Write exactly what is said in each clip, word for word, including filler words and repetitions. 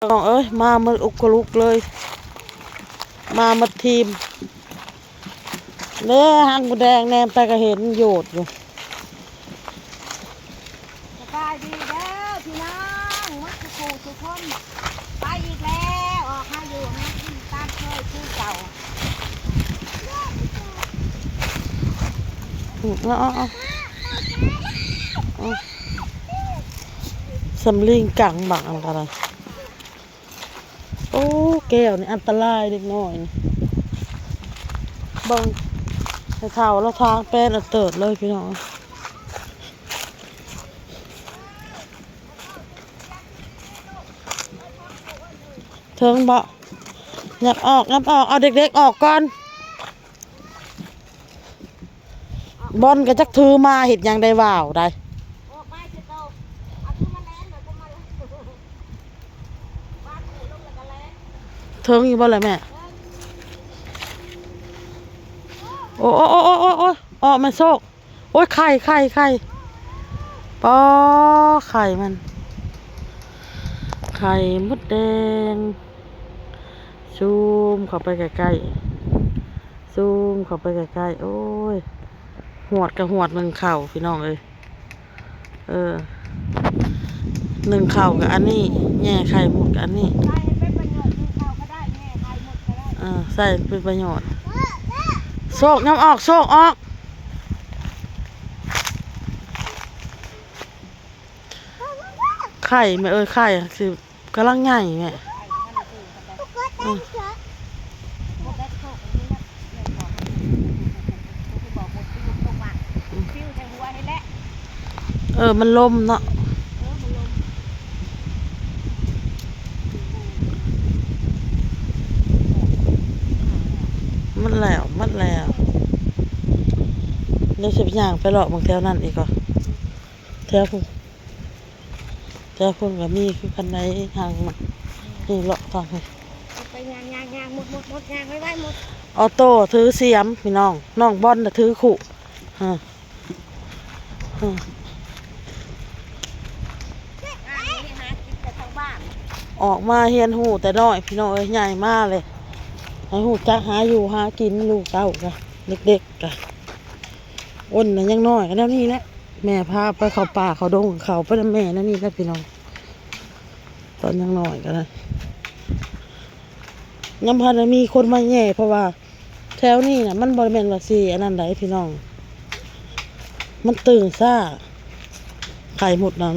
น้องเอ้ย มาหมดอุกลุกเลย มาหมดทีม เด้ หางหมูแดงแนมไปก็เห็นโยดอยู่ สบายดีเด้อพี่น้อง หมดทุกผู้ทุกคน ไปอีกแล้ว ออกมาอยู่หากินตามเคยคือเก่า อืม เอา เอา เอา เอา สำลีกลางบังอันตราย โอ้ แก้วนี่อันตรายเด็กน้อยนี่ เบิ่ง ให้เฒ่าแล้วทางแป้นอันเติดเลยพี่น้อง เทิงบ่ ยับออก ยับออก เอาเด็กๆออกก่อน บอลก็จักถือมาเฮ็ดหยังได้ว้าวได้ เทิงอยู่บ่ล่ะแม่ โอ้ โอ้ โอ้ โอ้ โอ้ โอ้ แม่โชค โอ้ย ไข่ ไข่ ไข่ ปอ ไข่มัน ไข่มดแดง ซูมเข้าไปใกล้ๆ ซูมเข้าไปใกล้ๆ โอ้ย หวดกับหวดหนึ่งเข่าพี่น้องเอ้ย เออ หนึ่งเข่ากับอันนี้ แหน่ไข่หมดกับอันนี้ ใส่เป็นประโยชน์ หนึ่งเข่าก็ได้ แหน่ไข่หมดก็ได้ เออ ใส่เป็นประโยชน์ โชค ย้ำออก โชค ออก ไข่แม่เอ้ย ไข่สิกำลังใหญ่แม่ อืม เออ มันลมเนาะ มันแล้ว มันแล้ว เดี๋ยวสิย่างไปเลาะบางแถวนั่นอีกก่อน แถวพุ้น แถวพุ้นก็มีคือคันไดทางน่ะ นี่เลาะทางนี้ ไปย่างย่างย่างหมดหมดหมดย่างไว้ไว้หมด ออโต้ถือเสียมพี่น้อง น้องบอลน่ะถือคุ ฮะ ฮะ อันนี้หากินแต่ทางบ้าน ออกมาเฮียนฮู้แต่น้อยพี่น้องเอ้ย ใหญ่มาเลย ให้ฮู้จักหาอยู่หากิน ลูกเต้าก็เด็กๆก็ อ้นน่ะยังน้อยก็แนวนี้แหละ แม่พาไปเข้าป่าเข้าดง เข้าไปนำแม่แนวนี้แหละพี่น้อง ตอนยังน้อยก็นะ ยังพันได้มีคนมาแหน่ เพราะว่าแถวนี้น่ะ มันบ่แม่นว่าสิอันนั้นใดพี่น้อง มันตึงซ่า ไข่หมดนั่น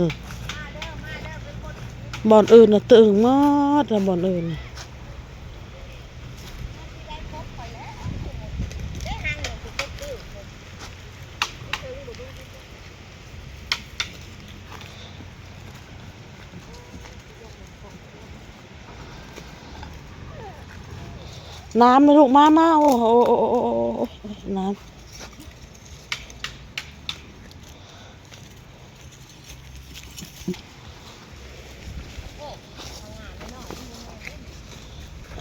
บ่อนอื่นน่ะตึงหมดแล้ว บ่อนอื่นน่ะ น้ำไหมลูก มา มา โอ้โห โอ้โห โอ้โห โอ้โห น้ำ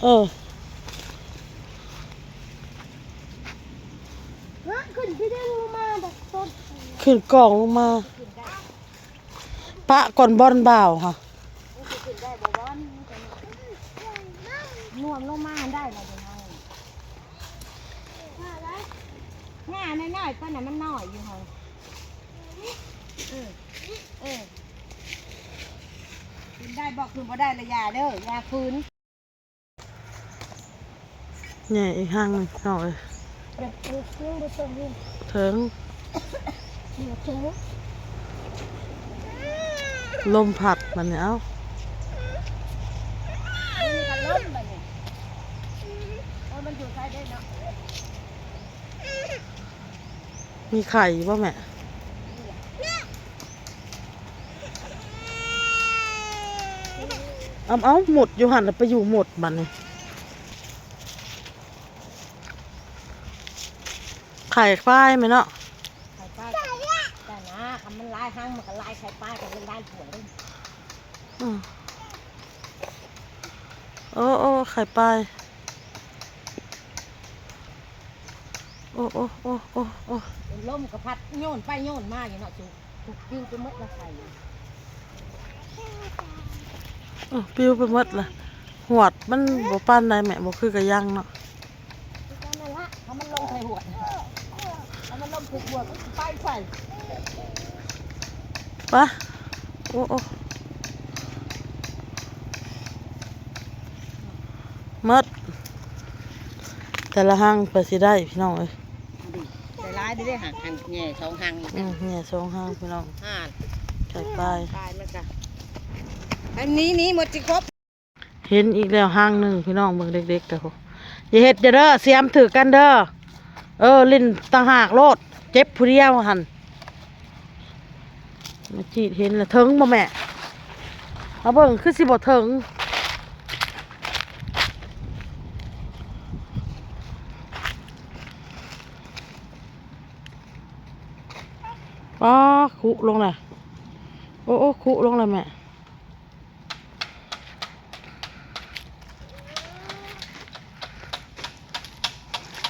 เออ ขึ้นพี่ได้ลงมาแบบต้น ขึ้นกล่องลงมา ปะก่อนบอลบ่าวค่ะ มันสิขึ้นได้บ่บอล มันจะนวมลงมาได้ล่ะเดี๋ยวนี้ ง่าน้อยๆ ปานน่ะมันน้อยอยู่หั่น เออ เออ ขึ้นได้บ่ ขึ้นบ่ได้ละอย่าเด้อ อย่าฝืน ใหญ่อีกห้างหนึ่งพี่น้องเอ้ย แบบเออเครื่องบ่ต้องเล่น เถิง เดี๋ยวเจอ ลมพัดมันเนี่ย เอ้า มันก็ล้มบัดนี้ เออ มันอยู่ใต้ได้เนาะ มีไข่บ่แม่ เอา เอาหมดอยู่หั่นน่ะ ไปอยู่หมดบัดนี้ ไข่ควายไหมเนาะ ไข่ปลา แต่นะ คันมันหลายหาง มันก็หลายไข่ปลา ก็เป็นหลายผัวเลย อืม โอ้ โอ้ ไข่ปลา โอ้ โอ้ โอ้ โอ้ โอ้ ลมก็พัดโยนไปโยนมาอยู่เนาะ จุก จุกปิ้วไปหมดละไข่ เออ ปิวไปหมดละ หวดมันบ่ปานใดแม่ บ่คือกะยังเนาะ คือกันนั่นละ เอามันลงใส่หวด เอามันลงใส่หวด มันสิไปใส่ ปะ โอ้ โอ้ หมด แต่ละหั่งเพิ่นสิได้พี่น้องเอ้ย ได้หลายเด้อหั่ง หั่งแหน่สองหั่ง อืม แหน่สองหั่งพี่น้อง อ่า ใส่ปลาย ปลายมันกะ อันนี้นี่หมดสิครบ เห็นอีกแล้วหั่งหนึ่งพี่น้อง เบิ่งเด็กๆกะ อย่าเฮ็ดเด้อ เสียมถือกันเด้อ เออ ลิ้นต่างหากโลด เจ็บผู้เดียวหั่น มาจีดเห็นละเถิงบ่แม่ เอาเบิ่งคือสิบ่เถิง ป๊า คุลงเลย โอ้ โอ้ คุลงเลยแม่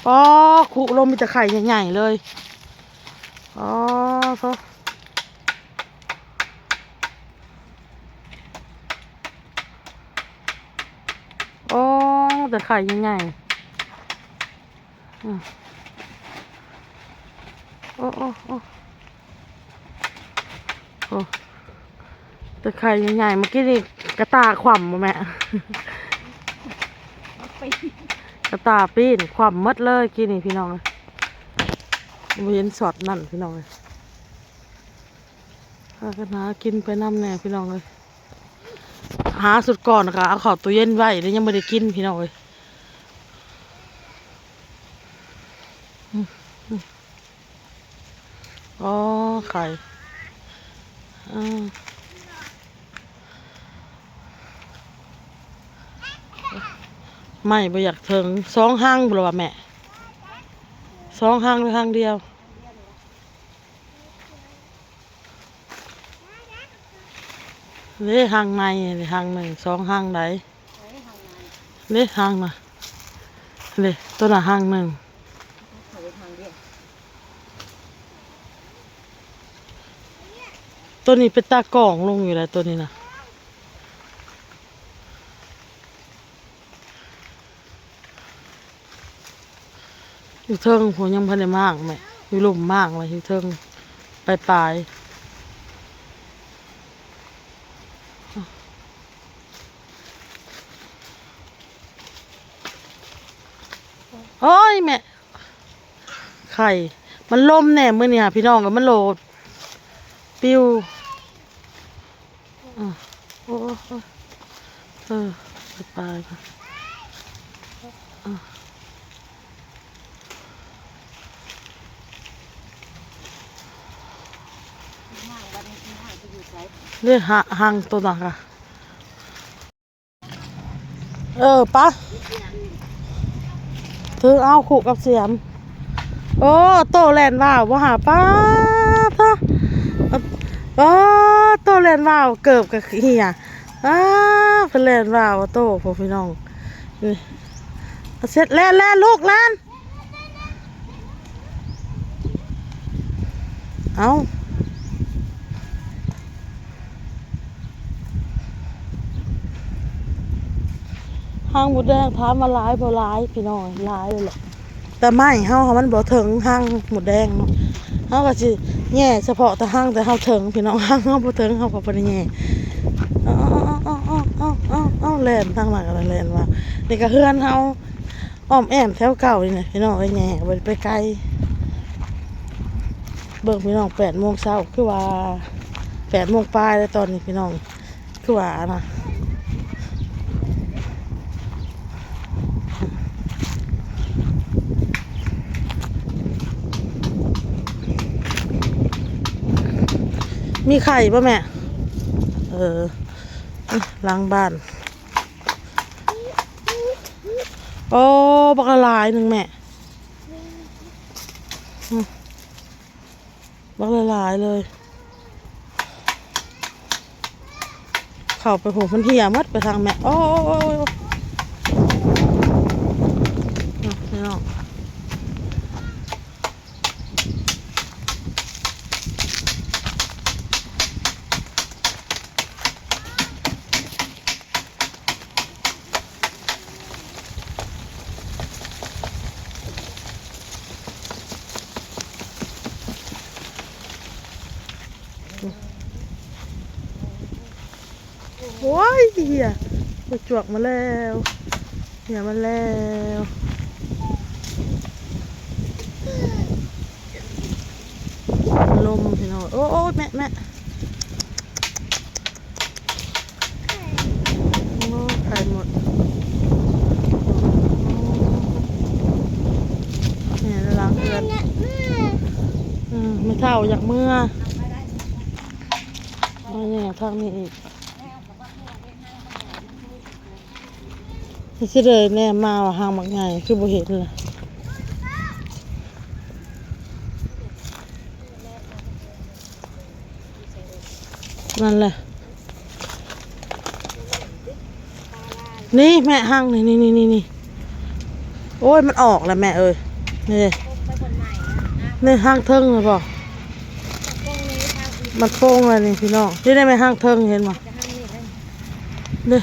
ป๊า คุลงมีแต่ไข่ใหญ่ๆเลย อ๋อ โธ่ อ๋อ แต่ไข่ใหญ่ๆ อืม โอ้ โอ้ โอ้ โอ้ แต่ไข่ใหญ่ๆ เมื่อกี้นี่กะต่าขวำบ่แม่ กะต่าปีนขวำหมดเลยกี้นี่พี่น้องเอ้ย บ่เห็นช็อตนั่นพี่น้องเอ้ย พากันหากินไปนำแน่พี่น้องเอ้ย หาสุดก่อนค่ะ เอาเข้าตู้เย็นไว้แล้วยังบ่ได้กินพี่น้องเอ้ย อืม อืม อ๋อ ไข่ อืม ไม่บ่อยากเถิง สองหั่งบ่ล่ะวะแม่ สองหั่งหรือหั่งเดียว เด้หั่งใน เด้หั่งหนึ่ง สองหั่งใด เด้หั่งน่ะ เด้ตัวน่ะหั่งหนึ่ง ตัวนี้เป็นตากล่องลงอยู่แล้วตัวนี้นะ อยู่เทิงพู้นยังบ่ทันได้มางแม่ อยู่ลุ่มมางไว้อยู่เทิง ปลายๆ โอ้ยแม่ ไข่ มันลมแน่มื้อนี้พี่น้อง ก็มันโหลด ปิว อ่ะ โอ้ โอ้ เออ ไปไปก่อน อ่ะ เรียกหา หั่งตัวหนักอะ เออ ปะ ถือเอาคู่กับเสียม โอ้ โตแล่นว้าวบ่หา ป๊าด โอ้ โตแล่นว้าว เกือบกับเหี่ย ป๊าด เพิ่นแล่นว้าว โต พวกพี่น้อง นี่ เสร็จ แล่น แล่น ลูก แล่น เอ้า หั่งมดแดงถามว่าหลายบ่ หลายพี่น้อง หลายเลยแหละ แต่ไม้เฮามันบ่เถิงหั่งมดแดงเนาะ เฮาก็สิแหย่เฉพาะแต่หั่งแต่เฮาเถิงพี่น้อง หั่งเฮาบ่เถิงเฮาก็บ่ได้แหย่ เอ้า เอ้า แล่นทางนั้นก็แล่นว่า นี่ก็เฮือนเฮา อ้อมแอ้มแถวเก่านี่แหละพี่น้องเอ้ย แหย่ก็บ่ได้ไปไกล เบิ่งพี่น้อง แปดโมงเช้า คือว่า แปดโมงปลายแล้วตอนนี้พี่น้อง คือว่านะ มีไข่ปะแม่ เออ หลังบ้าน โอ้ บักละลายหนึ่งแม่ อืม บักละลายเลย เข้าไปโห มันเหี่ยหมดไปทางแม่ โอ้ โอ้ โอ้ โอ้ อ่ะ พี่น้อง โอ้ยเหี่ย ไปจวกมาแล้ว เหี่ยมาแล้ว ลมพี่น้อง โอ้โอ้ยแม่แม่ โอ้ ไข่หมด เนี่ยล้างเลือด อืม ไม่เท่าอยากเมื่อ เอาเนี่ยทางนี้อีก สิเลยแน่มาว่าหางบักใหญ่ คือบ่เห็นเลย นั่นแหละ นี่แม่หางนี่ นี่ นี่ นี่ นี่ โอ้ย มันออกแล้วแม่เอ้ย นี่ นี่หางเทิงเลยบ่ มันโป่งเลยนี่พี่น้อง นี่ได้แม่หางเทิงเห็นบ่ นี่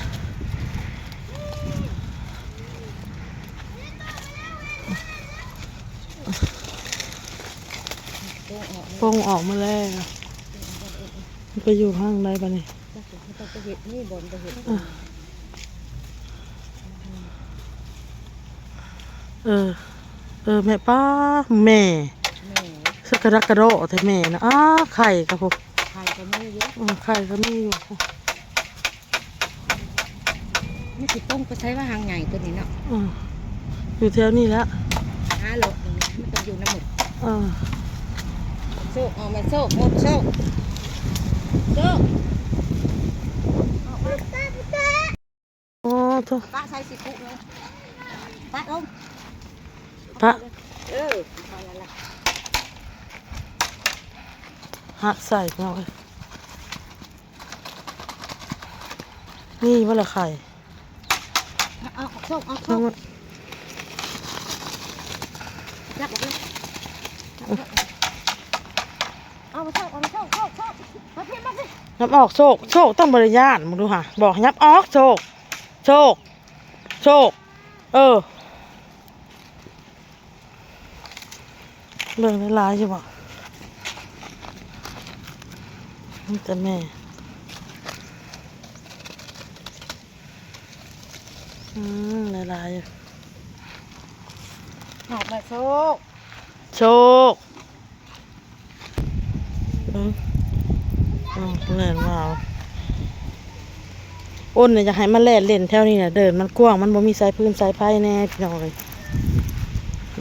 โป่งออกมาแล้ว มันไปอยู่ข้างในปะนี่ จักสิเฮ็ดนี่บ่อนไปเฮ็ด อ่ะ เออ เออ แม่ป้า แม่ แม่ สกกระดักกระเดาะแท้แม่นะ อ้า ไข่กะพุ้น ไข่ก็มีอยู่ อืม ไข่ก็มีอยู่ มันสิโป่งไปใส่ว่าหางใหญ่ตัวนี้เนาะ อืม อยู่แถวนี้แหละ หาโลกนี่มันต้องอยู่นำหมด เออ โชค ออกมาโชค หมดโชค โชค ออกมา โอ้โธ่ ปะใส่สิคุเลย ปะลง ปะ เออ พอแล้วล่ะ หักใส่เอาไว้ นี่บ่ละไข่ เอา เอาโชค เอาโชค จับออกเลย เอามาโชค เอามาโชค โชค โชค มาพี่ มาพี่ ยับออกโชค โชคต้องบ่ได้ย่าน มึงดูหา บอกยับออกโชค โชค โชค เออ เบิ่งได้หลายอยู่บ่ มีแต่แม่ อืม ได้หลายอยู่ ออกมาโชค โชค อืม อืม แล่นมาเอา อ้นเนี่ยอยากให้มาแล่นเล่นแถวนี้นะ เดินมันกว้าง มันบ่มีสายพื้นสายไฟแน่พี่น้องเอ้ย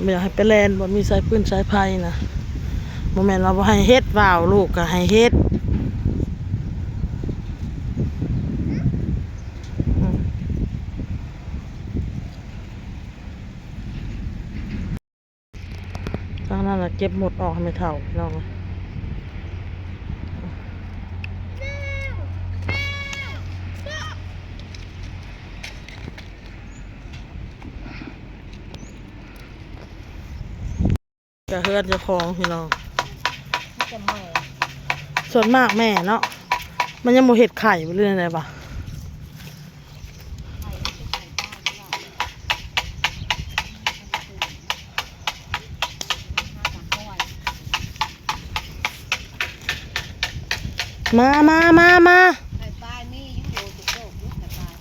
บ่อยากให้ไปแล่นบ่มีสายพื้นสายไฟนะ บ่แม่นว่าบ่ให้เฮ็ด ว้าว ลูกก็ให้เฮ็ด อืม ทางนั้นน่ะเก็บหมดออกให้แม่เฒ่าพี่น้อง กะเฮือนเจ้าของพี่น้อง มันจะใหม่ ส่วนมากแม่เนาะ มันยังบ่เฮ็ดไข่บ่เรื่องใดบ่ มา มา มา มา ไข่ปลายมีอยู่ โดนจุดโลกอยู่ ไข่ปลาย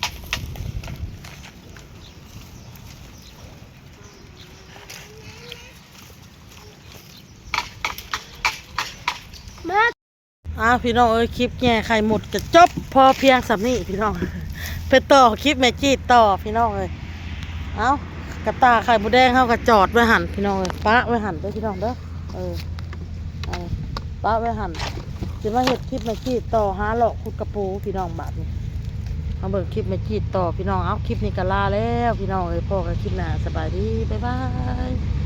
มา อ้าว พี่น้องเอ้ย คลิปแย่ไข่หมดก็จบพอเพียงส่ำนี้พี่น้อง ไปต่อคลิปแม่จีดต่อพี่น้องเอ้ย เอ้า กระต่าไข่มดแดงเฮาก็จอดไว้หั่นพี่น้องเอ้ย ปะไว้หั่นเด้อพี่น้องเด้อ เออ เออ ปะไว้หั่น สิมาเฮ็ดคลิปแม่จีดต่อ หาเลาะขุดกะปูพี่น้อง บาดนี้ มาเบิ่งคลิปแม่จีดต่อพี่น้อง เอ้า คลิปนี้ก็ลาแล้วพี่น้องเอ้ย พ้อกันคลิปหน้า สบายดี บ๊ายบาย